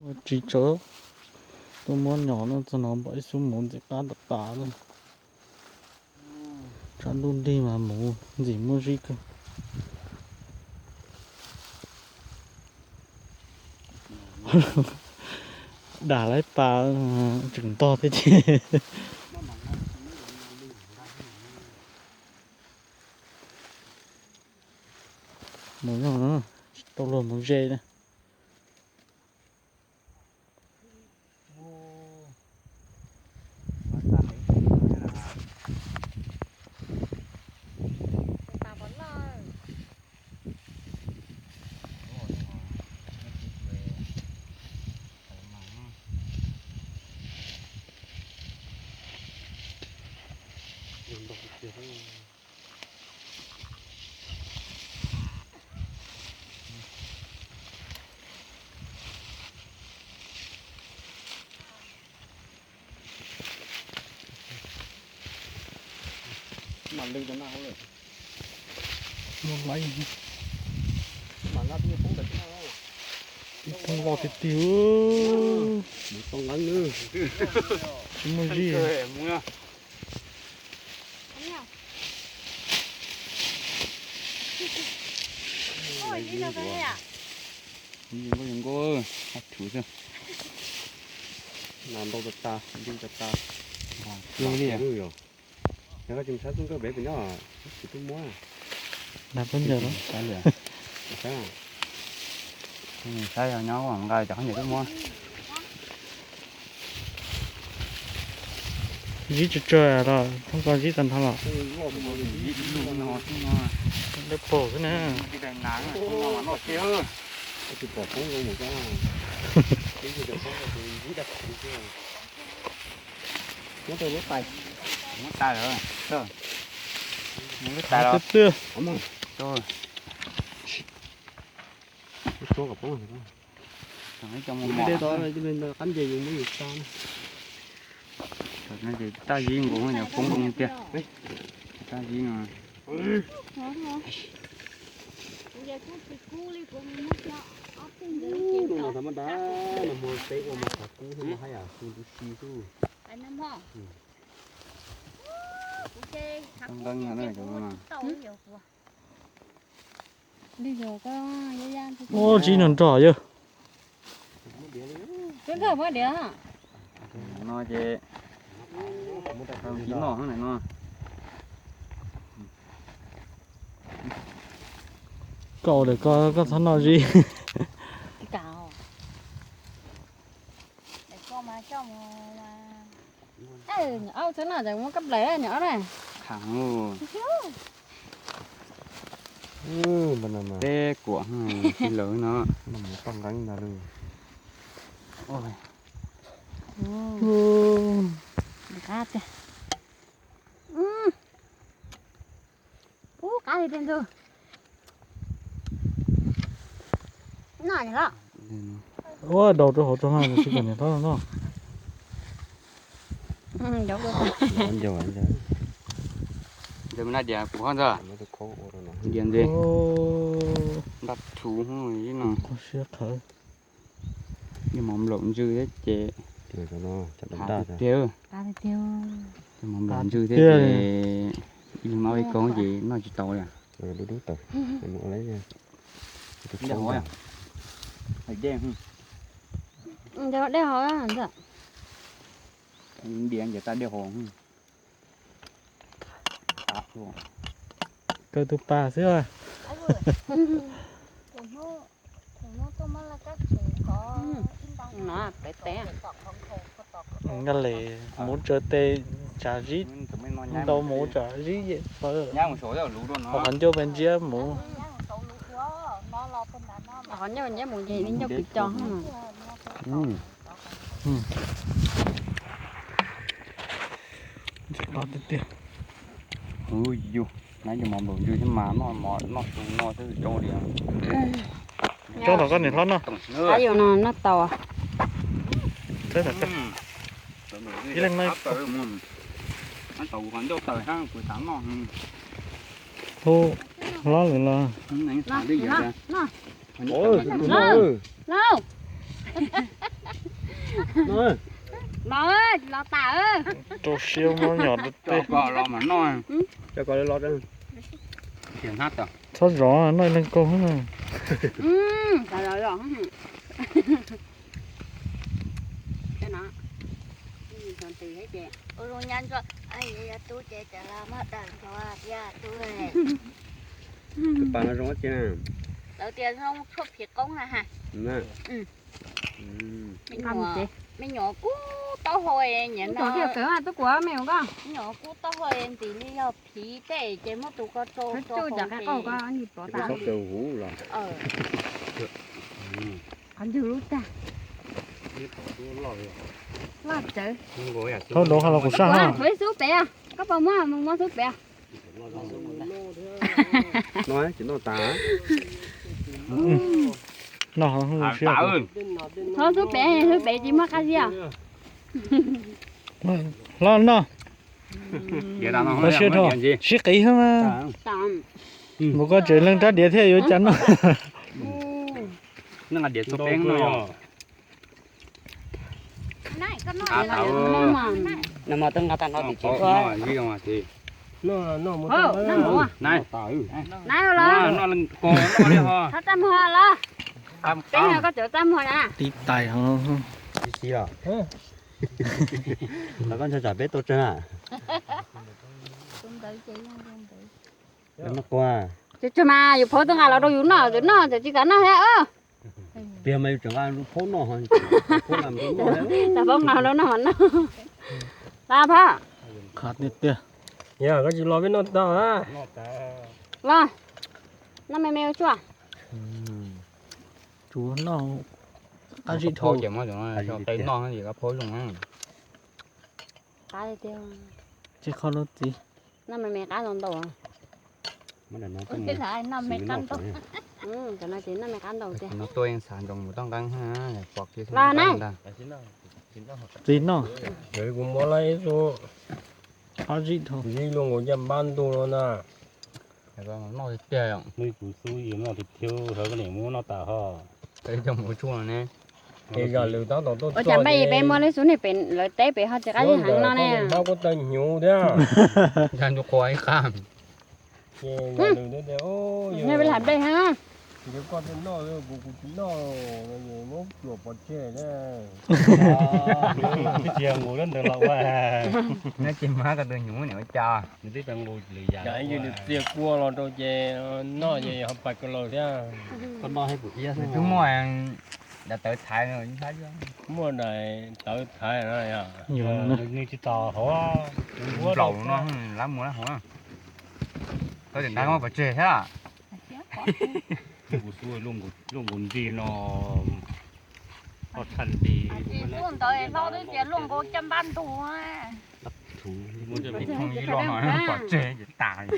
Ua tsis tsaus, tuaj muab nyom no txog no npam ib xub mus ntxim qab tas tas li. Tshav ntuj nrig mas mus ntxim muaj zib kawg. Dam laib pas tseem ntog thiab ces. Mus no, tsis tau luag mus ze na. Mam lwj rau na hauv lawm. Muaj laib. Mam nqa pib poob ntawm no. Pib poob loj tiag tiag. Mus tau nqeeb na. Tsis muaj zib. Nkauj nkauj, haj thuv xwb. Nas ntau tas tas, nti tas tas. Lig li. Yog koj tsis sab txuj nkawj pem pem no, tsis tub muab. Nas peb ncaws los. Saib yog nyob nqa cov khaub ncaws tub muab. Zib tsawg tsawg los thoob ko zib tag nrho los. Dawb paug xwb na. Muab rau lub tais. Muab tais lawm. Muab lub tais los. Twb twb. Qab nce yus muab yus tso. Tab zib nkaus nyob poob zoo tiag. Tab zib no. Ub, no thaum maj dab, no hmo peb ua mas xav kub xwb mas haj yam hu ntu si xwb. Nqeeb no na. Ua tsis nrog nrog yog. Twb kawg muab diav. No ces tsis noj no. Koj ua lawm koj, koj txhob noj zib. Txhob noj ces muab kab plaws nyom na. Kham. Peb kuam tij laug no. Toj nqeeb ntag lauj. Qab tiag. Ub, qab li tej ntug. Noj los. Ua daus rau hauv tso mas tsis kom niam hlob noj. Ntawd mas naj diav kuv hov ntxog. Diav ntxwv. Nraj thuv ib no. Siab qhawv. Yeej mos nplaum ntsws thiab ces. Qab tiag tiag. Yeej mos nplaum ntsws thiab ces ib leeg no ib koob ces noj tsis tau li. Dej hov, dej, dej hov ntag. Diav ncaws tag dej hov. Kaw tus pas xwb. Nkaj les muv tsaws tes tsav zib, ntau muv tsav zib yem pawv. Qhov ncauj pes ntsiab muv. Qhov ncauj ntsiab muv ces ncauj kwv co. Ntxim qab tiag tiag. Hu yus, nab cov mos nplaum ntsws thiab mas noj mov noj su no xwb zoo li. Tso tom koj niam hlob noj. Qab yus no noj tau. Ib leeg noj. Hu hlob lawm los. Lauj, Los, los tas. Rau siab muab nyom rau tej. Cov ko los mas noj. Cov ko los. Txhob zov, noj leej kaug. Ua zoo nyab ntsuag, yog tub ces cov los muab daws ntsuag thiab tub. Tus pas no zoo ua tsi na? Lawv tias zoo tshuaj phiv qoob na ha. Me nyuam kub taub hau, nyiam no. Me nyuam kub taub hau ntim li yog phiv tej ces muab tus ko rau rau hauv ces. Qhov ncug lub tag. Loj tsawv. Thaub dov ho los kuv saj ha. Tshuav ib xub pem, koj puas muab, mus muab xub pem. No tsis noj tas. Noj ho siab. Thaub xub pem, xub pem tsis muaj qab zib. Hlob noj. Ua siab dhau, sib qiv xwb mas. Mus koj tsev leej rab diav thiaj yuav cas noj. Tib tais ho. Los koj ntshaw tsam peb tau tsawg na. Noj quag. Tsis tsawg mas yus phauj tuaj nqa los rau yus noj, yus noj tsis kam noj thiab. Tiag mas yus tseem nqa phauj noj, phauj nqa rau noj. Phauj nqa rau noj mas noj. Los phauj. Qhov tiag tiag. Yog koj tsis los peb noj tag. Los, noj me me ua tshuaj. Tsuav noj qab zib dhau. Qab tiag tiag. Tsis qhov lub txiv. Noj me me qab ntau ntau. Cov no ces noj me qab ntau tiag. Los na. Txiv noj. Kuv muab lawm ib xu. Qab zib dhau. Zib luaj nkaus caj npab ntug no na. Noj tiag tiag. Muab kuv xub noj tiag tiag, koj niam muab noj tas ho. Cov mus tshuaj ne. Ces zam lwm tab tom tuaj. Ua cas npaj peb muab lub xub ne pem lawv teb pem ho tsis qab zib heev no ne. Npab kuj tawg hnyuv thiab. Ntshai ntu qhua ib qab. Ces zam lwm tias, Nyob peb lam dej ha. Yog koj thiaj noj, kuv kuv tsis noj, muab cuam pov tseg thiab. Twb tsis yog nqus lub ntawd los ua. Nyob tsis mag koj tus hnyuv niam ua cas. Nws twb tsis nqus lwm yam. Yus txias kua los rau ces noj ces ho pais kawg laus thiab. Koj noj thiab kuv iab xwb. Twb muaj daim tawv thaiv. Muaj daim tawv thaiv no yog. Nws tsis tau hauv. Nplaum no lab mus lab hauv. Koj tias ntab muab pov tseg thiab. Kuv xub luaj nkaus nrig no. Luaj ntawd hlob twb tias luaj nkaus caj npab ntug. Ib loj no pov tseg ces tas.